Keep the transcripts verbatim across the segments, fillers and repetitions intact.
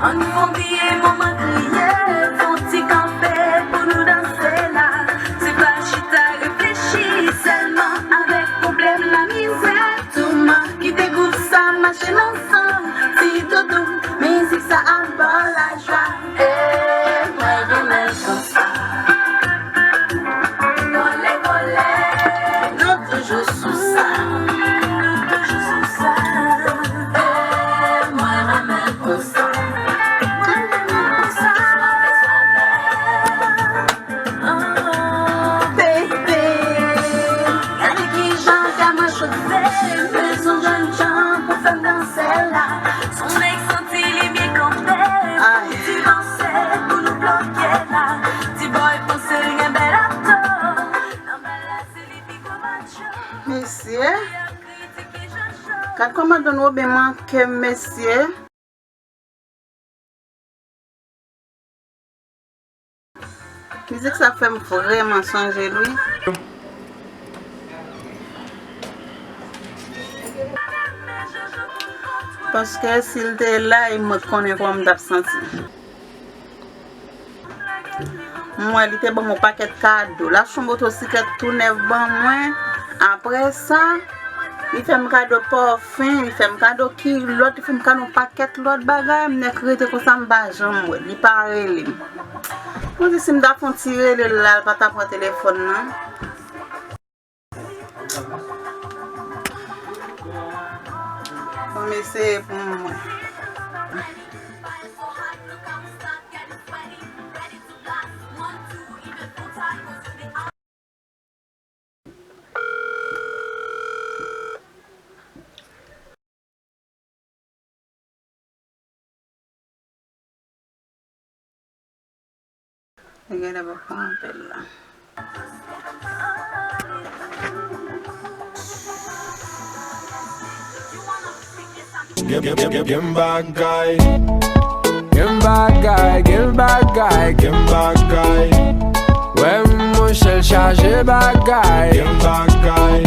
Ann fon kriye, moman kriye, fon ti kanpe pou nou danse la. Se pa chita reflechi sèlman avèk pwoblèm la mizè. Touman kite gwoup sa mache nan san. Ti doudou, mizik sa ap ba w lajwa. E mwen renmen l konsa. Kole, kole, nou toujou sou sa. Nou toujou sou sa. E mwen renmen l konsa. Mwen renmen l konsa. Baby, gade kijan kè mwen chofe. Bezwen jènjan pou fè m danse la. Son nèg santi li byen kanpe. Ay. Ti panse pou nou bloke la. Ti bòy panse l gen bèl ato. Nan bal la se li pi gwo macho. Mesye. Li ap kritike Jojo. Gad kòman Don Robin manke m, mesye. Mizik sa fè m vrèman sonje l, wi. Paske si l te la, e mwen t konnen kòman m t ap santi. M wè li te ban m yon pakèt kado. L achte yon motosiklèt tou nèf ban mwen. Apre sa, li fè m kado pòfen, li fè m kado kilòt, li fè m kado yon pakèt lòt bagay. M nèk rete konsa, m pa janm wè l, li pa rele m. Mwen di si m ta fè yon ti rele l la, l pa ta pran telefòn nan. Bon, m eseye pou m wè. Li genlè pa pran apèl la. Gen, gen, gen, gen bagay. Gen bagay, gen bagay, gen bagay. Wè monchè l chaje bagay. Gen bagay.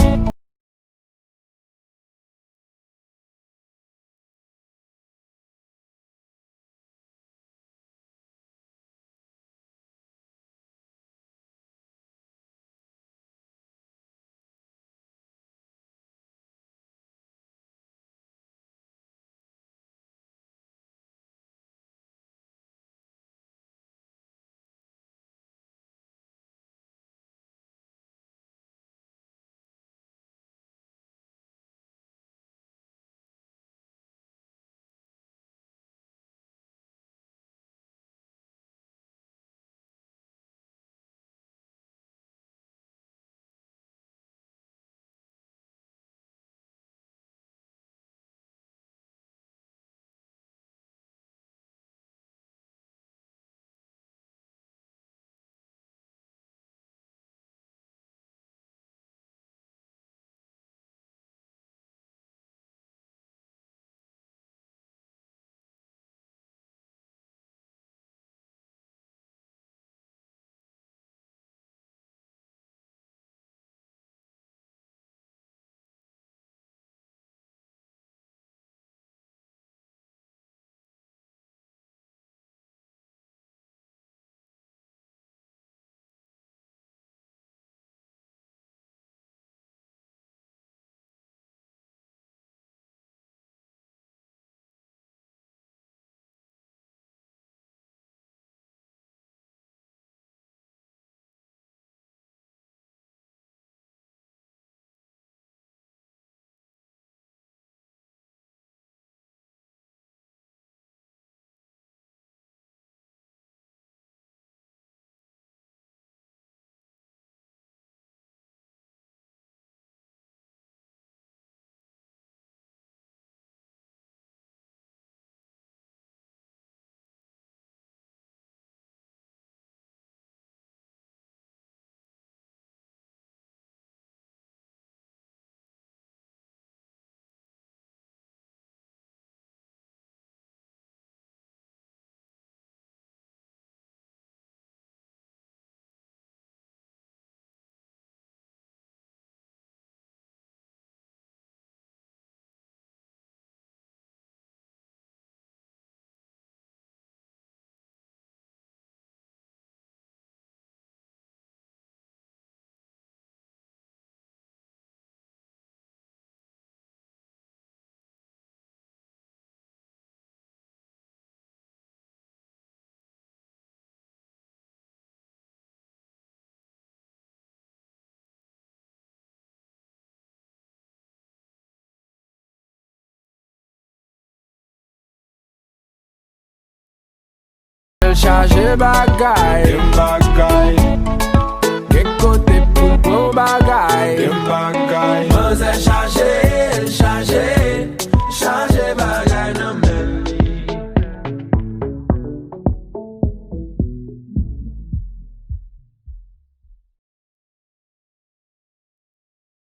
chaje bagay.